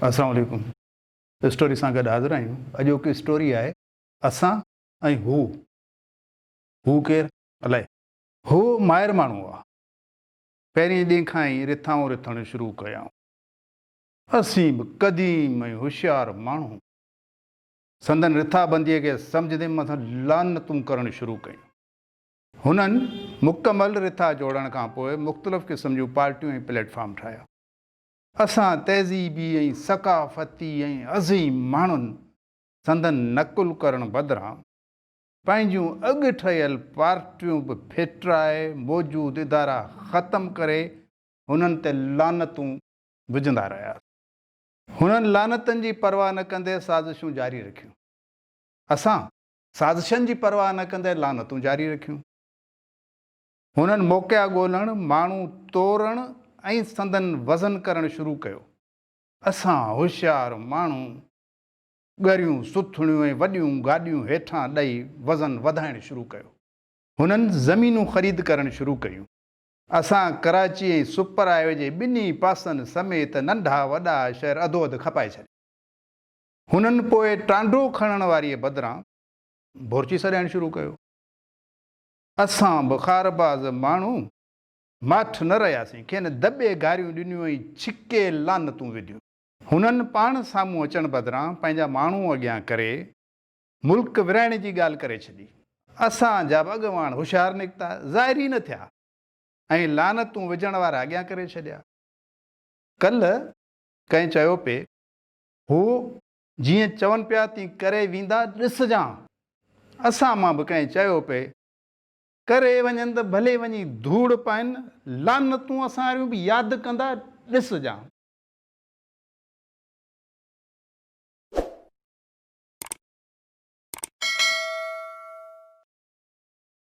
السلام عليڪم اسٽوري سان گڏ حاضر آهيون اڄوڪي اسٽوري آهي اسان ۽ هو هو ڪير الائي هو ماهر ماڻهو آ پهرين ڏينهن کان ئي رٿائون رٿڻ شروع ڪيائون اسين به قديم ۽ هوشيار ماڻهو سندن رٿابنديء کي سمجهندي مٿن لعنتون ڪرڻ شروع ڪيون. هنن مڪمل رٿا جوڙڻ کان پوء مختلف قسم جون پارٽيون ۽ پليٽ فارم ٺاهيا. اسان تهذيبي ۽ ثقافتي ۽ عظيم ماڻهن سندن نقل ڪرڻ بدران پنهنجون اڳ ٺهيل پارٽيون به ڦٽرائي موجود ادارا ختم ڪري هنن تي لعنتون وجهندا رهياسين. هنن لعنتن جي پرواهه نه ڪندي سازشون جاري رکيون. اسان سازشن جي پرواهه نه ڪندي لعنتون جاري رکيون. هنن موقعا ڳولڻ، ماڻهو تورڻ ۽ سندن وزن ڪرڻ شروع ڪيو. اسان هوشيار ماڻهو ڳريون سٿڻيون ۽ وڏيون گاڏيون هيٺان ڏئي وزن وڌائڻ شروع ڪيو. هنن زمينون خريد ڪرڻ شروع ڪيون. اسان ڪراچي ۽ سپر هاء وي جي ٻنهي پاسن سميت ننڍا وڏا شهر اڌو اڌ کپائي ڇڏيا. هنن پوء ٽانڊو کڻڻ واريء بدران بورچي سڏائڻ شروع ڪيو. اسان به خارباز ماڻهو ماٺ نه رهياسين، کين دٻي گاريون ڏنيون ۽ ڇڪي لعنتون وڌيون. هنن پاڻ سامهون اچڻ بدران پنهنجا ماڻهو اڳيان ڪري ملڪ ورهائڻ جي ڳالهه ڪري ڇڏي. اسان جا به اڳواڻ هوشيار نڪتا، ظاهر ئي نه ٿيا ۽ لعنتون وجهڻ وارا اڳيان ڪري ڇڏيا. ڪلهه ڪنهن چيو پئي، هو جيئن چون پيا تيئن ڪري ويندا، ڏسجان. اسان مان به ڪنهن چيو پئي، ڪري وڃن ته ڀلي وڃي ڌوڙ پائن، لعنتون اسان واريون به ياد ڪندا، ڏسجان.